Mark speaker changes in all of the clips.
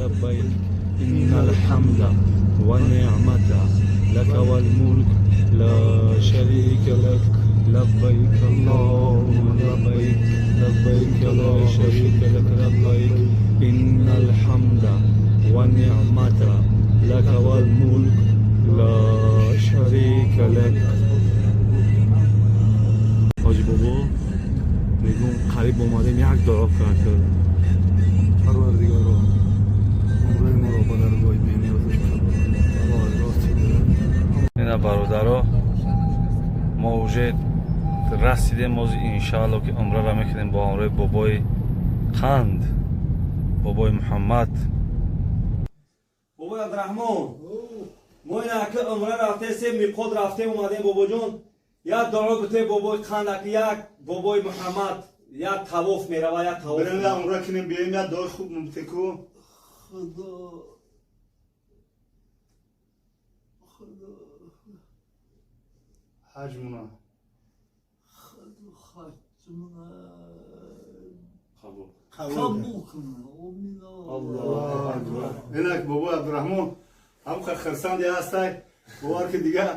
Speaker 1: لبيك إن الحمد والنعمة لك والملك لا شريك لك لبيك اللهم لبيك لبيك لا شريك لك لبيك إن الحمد والنعمة لك والملك لا شريك لك. ҳоҷи бобо, мегӯм, қариб омадем, як дуо кард.
Speaker 2: Парвардигоро, умраи моро ба даргоҳи бениёзиш қабул кун. Аллоҳ рости.
Speaker 1: Ина, бародаро, мо уже расидем. Ози, иншаалло, ки умрара мекунем бо ҳамроҳи бобои қанд, бобои Муҳаммад.
Speaker 3: Бобои Абдураҳмон, мо ина ака умра рафтем, се миқот рафтем, омадем. Бобоҷон, як дуо гуфтем. Бобои қанд ака, як бобои Муҳаммад як тавоф мерава, як тавоф.
Speaker 2: Берем, як умра кунем, биёем, як дуои хуб мумтеку.
Speaker 4: Худо, Худо.
Speaker 2: Ҳаҷмуна.
Speaker 4: Худо ҳаҷмуна
Speaker 1: қабул.
Speaker 4: Қабул кунад, омин.
Speaker 2: Аллоҳу акбар. Инак, бобои Абдураҳмон ҳамқа хирсанде ҳастай, бовар ки дига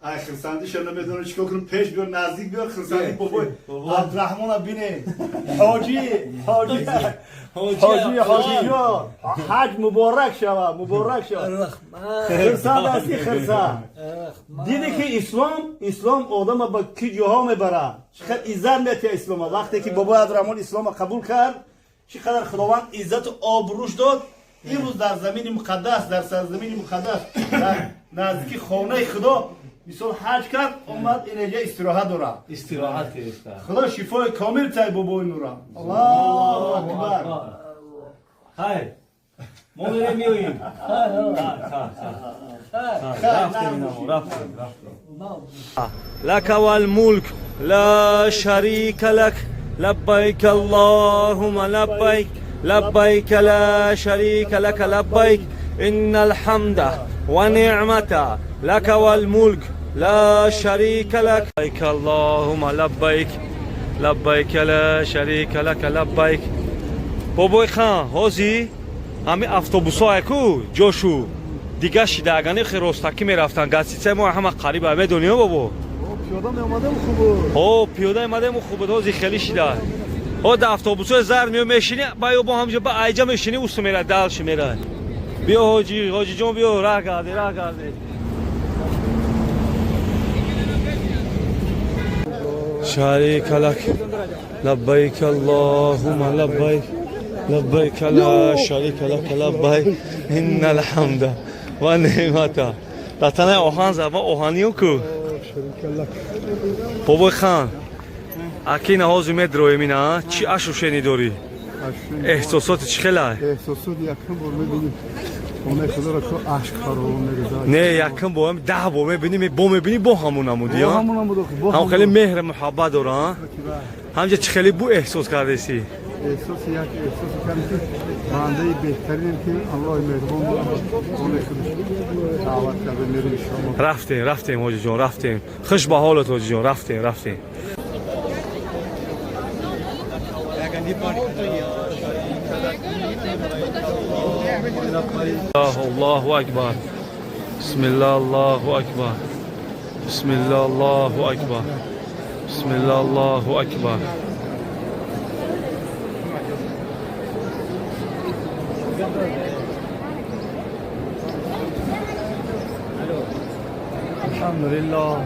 Speaker 2: ай хирсандиша намедонам чикор кунам. Пеш биёр, наздик биёр, хирсанди бобои Абдураҳмона бине. Ҳоҷӣ, ҳоҷӣ, ҳоҷӣ, ҳоҷиҷон, ҳаҷ муборак шава, муборак шава.
Speaker 4: Раҳмат.
Speaker 2: Хирсанд ҳасти, хирсанд?
Speaker 4: Раҳмат.
Speaker 2: Диде ки ислом одама ба ки ҷоҳо мебарад, чӣ қадр иззат метиҳа ислома. Вақте ки бобои Абдураҳмон ислома қабул кард, чӣ қадар Худованд иззату обрӯш дод. Имрӯз дар замини муқаддас, дар сарзамини муқаддас, дар наздики хонаи Худо, мисол, ҳаҷ кард, омад, инеҷа истироҳат дорад.
Speaker 1: Истироҳат гирифта.
Speaker 2: Худо шифои комил тай бобои нура. Аллоҳу акбар.
Speaker 1: Хайр, мо мерем, меоем. Рафтем, инамо рафтем, рафтем. لك والملك لا شريك لك لبيك اللهم لبيك لبيك لا شريك لك لبيك إن الحمد ونعمة لك والملك لا شريك لك. لبيك اللهم لبيك لبيك لا شريك لك لبيك. Бобои хан, ҳози ҳами автобусҳо ку ҷошу дига шида, агани хе ростакӣ мерафтан. Гостиницаи мо ҳама қариба, медонӣ, бобо?
Speaker 2: Пиёда меомадем, хубу.
Speaker 1: О, пиёда омадем, хуб буд, ҳози хеле шида. Ҳо, да автобусҳои зар мео, мешинӣ, ба ё бо ҳамҷо ба айҷа мешинӣ, усу мера, дальше мера. Биё, ҳоҷи, ҳоҷиҷон, биё, раҳ гарде, раҳ гарде. شريك لك لبيك اللهم لبيك لبيك لا شريك لك لبيك إن الحمد والنعمة. Дар танаи оҳан зарба оҳаниё ку. Бобои хан, акина ҳозир медроем ина, чӣ ашушени дорӣ? Эҳсосоти чӣ хелай?
Speaker 2: Эҳсосот, якум бор мебинем хонаи Худоро, ку ашк фаровон мерезад.
Speaker 1: Не, якум бор, 10 бор мебинӣ, бо мебинӣ, бо ҳамун намуди.
Speaker 2: Бо ҳамун намуд, охи, бо
Speaker 1: ҳам
Speaker 2: ҳамун.
Speaker 1: Хеле меҳри муҳаббат дора, ҳамҷа чӣ хеле бу эҳсос кардеси?
Speaker 2: Эҳсоси, як эҳсосе кардем, ки бандаи беҳтаринем, ки Аллоҳи меҳрубон хонаи худаш даъват карда, мерем, иншоалло.
Speaker 1: Рафтем, рафтем, ҳоҷиҷон, рафтем. Хуш ба ҳолат, ҳоҷиҷон, рафтем, рафтем. Аллоҳу акбар, бисмилла, Аллоҳу акбар, бисмилла, Аллоҳу акбар, бисмилла, Аллоҳу акбар. Алҳамдулиллоҳ.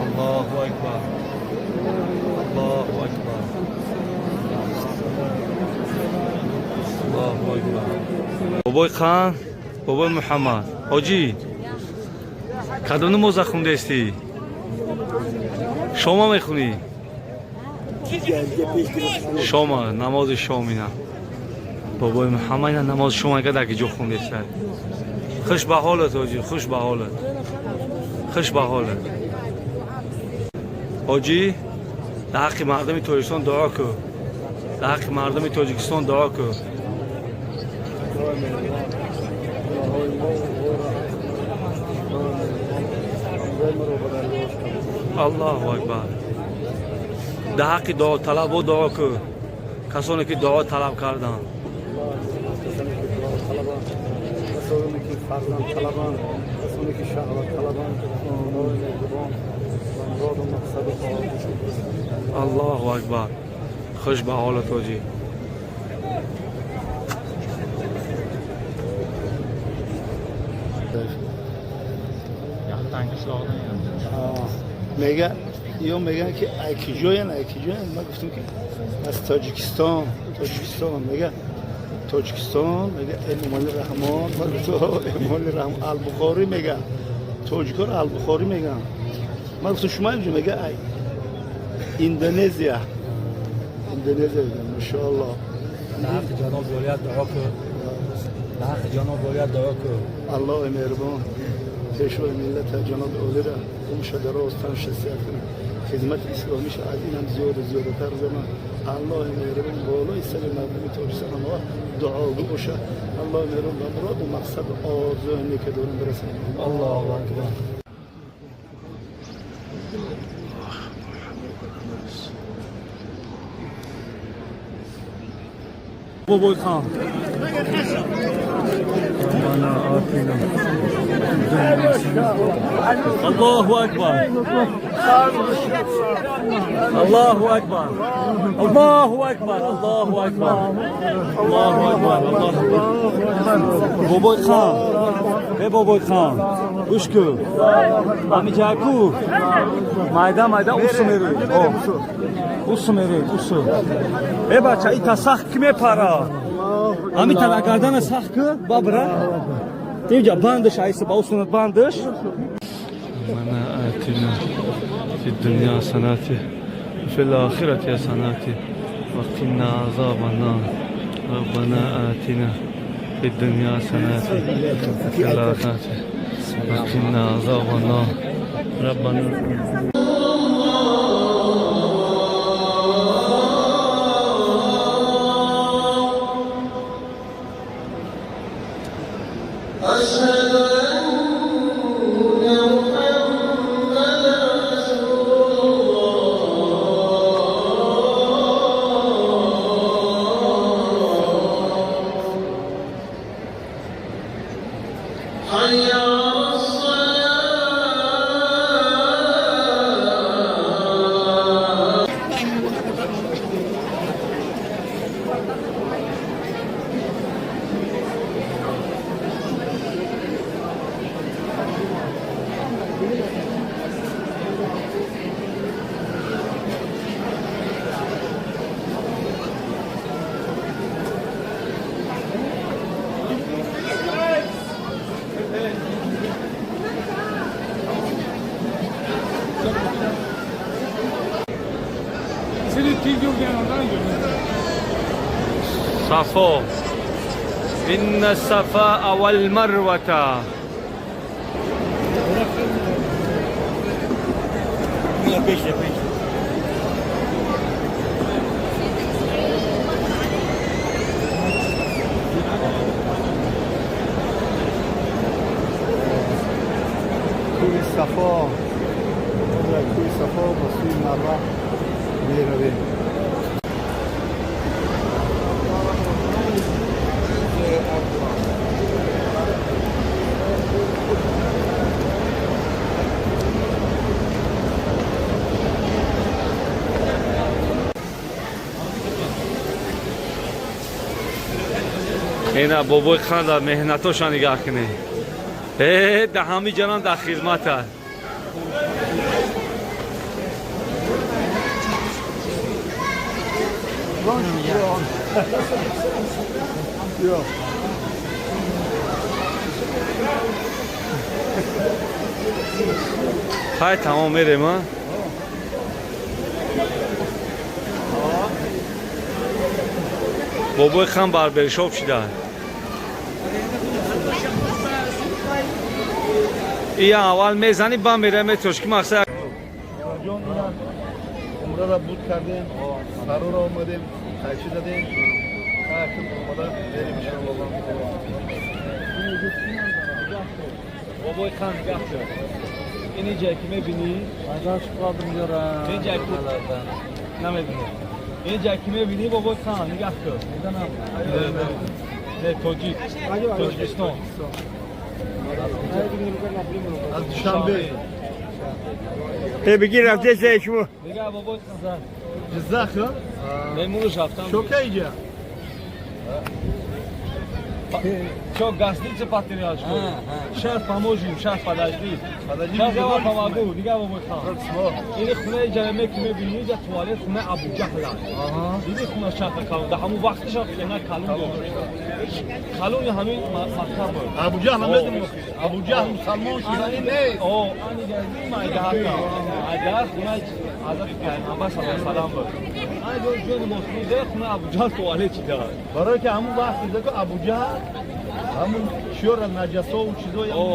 Speaker 1: Аллоҳу акбар, Аллоҳу акбар, Аллоҳу акбар. Бобои хан, бобои Муҳаммад, ҳоҷӣ, кадом намоза хундаистӣ? Шома мехунӣ? Шома, намози шом. Ина бобои Муҳаммад, ина намози шома ка дар ки ҷо хундаиста. Хуш ба ҳолат, ҳоҷӣ, хуш ба ҳолат, хуш ба ҳолат. Ҳоҷӣ, дар ҳаққи мардуми Тоҷикистон дуо кун, дар ҳаққи мардуми Тоҷикистон дуо кун. Аллоҳу акбар. Дар ҳаққи дуоталабо дуо кун, касоне ки дуо талаб карданд.
Speaker 2: Касоне ки фарзанд талабанд, касоне ки шаҳват талабанд, Худои меҳрубон ба муроду мақсаду орзушон бирасонад.
Speaker 1: Аллоҳу акбар. Хуш ба ҳолат, ҳоҷӣ.
Speaker 2: Мега ё меган ки ай киҷоян, ай киҷоян? Ма гуфтам ки аз Тоҷикистон. Тоҷикистон, мега, Тоҷикистон, мега, Эмомали Раҳмон. Ма гуфтам, Эмомали Раҳмон Албухорӣ мега, тоҷикор Албухорӣ меган. Ма гуфтам, шумо инҷо? Мега, ай Индонезия, Индонезия меган. Машоалло.
Speaker 3: Дар ҳаққи ҷаноби олият дуо кун. Дар ҳаққи ҷаноби олият дуо кун.
Speaker 2: Аллоҳи меҳрубон пешвои миллата, ҷаноби олира, умша дароз, танша сиҳат кунад, хизмати исломиша аз инам зиёду зиёдатар зана. Аллоҳи меҳрубон болои сари мардуми Тоҷикистон ҳамавақт дуогӯ боша. Аллоҳи меҳрубон ба муроду мақсаду орзуи неке дорем бирасонад.
Speaker 3: Аллоҳу акбар.
Speaker 1: Бобой хан. ربنا آتنا. الله أكبر، الله أكبر، الله أكبر، الله أكبر، الله أكبر، الله أكبر. بобой хан, э бобой хан, гӯш кун, ҳамиҷаку майда майда усу мерӯй, усу мерӯй, усу. Э бача, ита сахт ки мепара, ҳамита дар гардана сахт ку, бабра инҷа бандаш, айса ба усунат бандаш. ربنا آتنا في الدنيا حسنة وفي الآخرة حسنة وقنا عذاب النار. ربنا آتنا في الدنيا حسنة وفي الآخرة وقنا عذاب النار. ربنا
Speaker 5: أشهد أن محمدا رسول الله. حي على الصلاة.
Speaker 1: صفا، إن الصفاء والمروة.
Speaker 2: Кӯҳи Сафо, кӯҳи Сафо ба сӯи Марва меравем.
Speaker 1: Ина бобои ханда, меҳнатоша нигаҳ кунед. Э да ҳами ҷанам дар хизмата.
Speaker 2: Ё.
Speaker 1: Хай, тамом, мерем, а? Бобои хан барбершоп шида. Ия аввал мезани, ба мерем, метош ки мақсад.
Speaker 2: Ҷон, ина умрара буд кардем, сарора омадем, қайчи задем, ҳаким омада берем, иншалло.
Speaker 1: Бобои қан, нигоҳ кун. Ини ҷое ки мебинӣ, ин ҷое ки намебинӣ, ин ҷое ки мебинӣ, бобои қан, нигоҳ кун. Не, тоҷик, Тоҷикистон.
Speaker 2: Аз Душанбе.
Speaker 6: Бигир, рафте шумо.
Speaker 1: Нигоҳ, бобои қан.
Speaker 2: Ҷиззах.
Speaker 1: Мемунуш рафтам.
Speaker 2: Чока иҷа.
Speaker 1: Чё, гостиница потерял, что ли? Сейчас поможем, сейчас, подожди.
Speaker 2: Подожди,
Speaker 1: Сейчас я вам
Speaker 2: не
Speaker 1: помогу. Нигоҳ, бобои хан. Ини хунаи ҷамъе ки мебинӣ, инҷа туалет хунаи Абуҷаҳла. Диди, хуна шаҳр калон. Дар ҳамун вақташа хона калон дошт. Калони ҳамин мактаб буд.
Speaker 2: Абуҷаҳл намедонем. Абуҷаҳл мусалмон шудани нест.
Speaker 1: О, ани гази майдаҳака. Майдаҳа хунаи Ҳазрати Пайғамбар саллаллоҳу алайҳи васаллам буд. Ани ҷо ҷои намозхона, ҷои хунаи Абуҷаҳл туалет чида.
Speaker 2: Барое ки ҳамун вақт дида ки Абуҷаҳл ҳамун чиёра, наҷасову чизои
Speaker 1: О,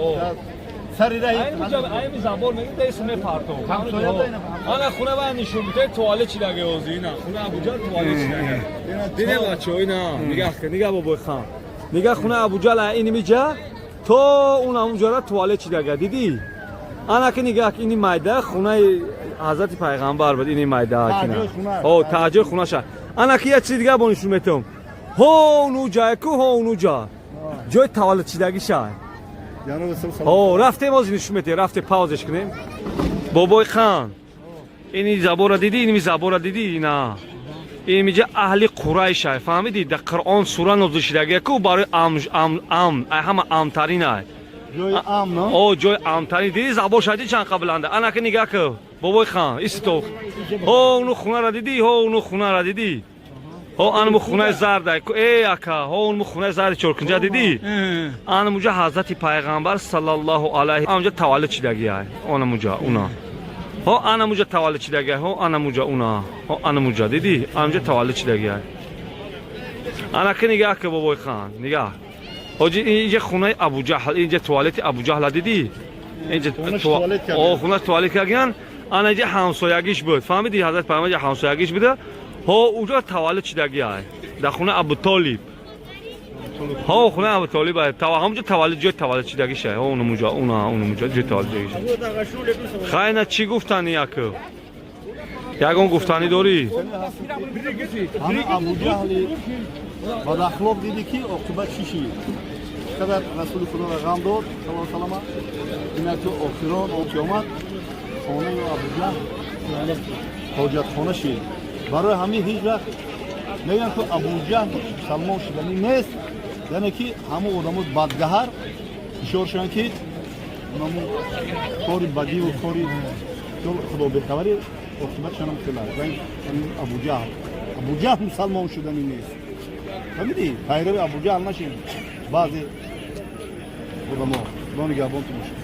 Speaker 1: о, о.
Speaker 2: сари раҳи.
Speaker 1: Айми забор мегӯ, дест мепартов.
Speaker 2: Ҳамсоя да ина.
Speaker 1: Ана хуна вай нишон бите, туалет чидаге ҳозир, ина хуна Абуҷаҳл туалет чидаге. Дине, бачаҳо, ина нигаҳ кун, нигаҳ, бобои хан. Нигаҳ, хуна Абуҷаҳл ини миҷа то он ҳамунҷора туалет чидага, дидӣ? Ана ки нигаҳ, ини майда хунаи Ҳазрати Пайғамбар буд, ини майда.
Speaker 2: Таҷои хунаш.
Speaker 1: О, таҷои хунаша. Ана ки як чизи дига бо нишон метавам. Ҳо, унуҷа ку, ҳо, унуҷа ҷои таваллуд чидагиша. О, рафтем, ҳозир нишон метем, рафте, паузаш кунем. Бобои хан, ини забора дидӣ? Иними забора дидӣ? Ина инмиҷа аҳли Қурайша, фаҳмидӣ? Дар Қуръон сура нозил шидагия ку барои амн, ай ҳама амнтарин ай.
Speaker 2: Ҷои амн.
Speaker 1: О, ҷои амнтарин. Дидӣ, забор шади чанд қа баланда? Ана ки нигаҳ ку, бобои хан, исто. Ҳо, уну хунара дидӣ? Ҳо, уну хунара дидӣ? Ҳо, анму хунаи зарда ку, э ака, ҳо, унму хунаи зарди чоркунҷа дидӣ? Анмуҷа Ҳазрати Пайғамбар саллаллоҳу алайҳи анҷа таваллуд шидагиай, онамуҷа, уна. Ҳо, анамуҷа таваллуд шидагиай, ҳо, анамуҷа, уна, ҳо, анамуҷа дидӣ? Анҷа таваллуд шидагиай. Ана ки нигаҳ ку, бобои хан, нигаҳ. Ҳоҷи, инҷа хунаи Абуҷаҳл, инҷа туалети Абуҷаҳла, дидӣ? Инҷа
Speaker 2: Хунаш туалет карданд.
Speaker 1: О, хунаш туалет кардагиян. Ана инҷа ҳамсоягиш буд, фаҳмидӣ? Ҳазрати Пайғамбар инҷа ҳамсоягиш буда. Ҳо, уҷо таваллуд шидагиай дар хунаи Абутолиб. Ҳо, хунаи Абутолиб ай. Ҳамуҷо таваллуд, ҷои таваллуд шидагиша. Ҳо, унамуҷа, уна, унамуҷа ҷои таваллуд шидагиша. Хайна, чӣ гуфтани, яку? Ягон гуфтанӣ дорӣ?
Speaker 2: Ҳама Абуҷаҳли бадахлоқ дидӣ ки оқибат чӣ шид, чӣ қадар Расули Худоро ғам дод саллаллоҳу салама. Инак ки охирон он ки омад, хонаи Абуҷаҳл ҳоҷатхона шид. Барои ҳамин ҳеҷ вақт мегӯянд ки Абуҷаҳл мусалмон шуданӣ нест, яъне ки ҳамон одамо бадгаҳар ишор шуданд ки ҳамон кори бадиву кори худобехабари оқибатшонам хеле. Абуҷаҳл мусалмон шуданӣ нест, фаҳмидӣ? Пайрави Абуҷаҳл нашем. Баъзе одамо, Худо нигаҳбонтон бошад.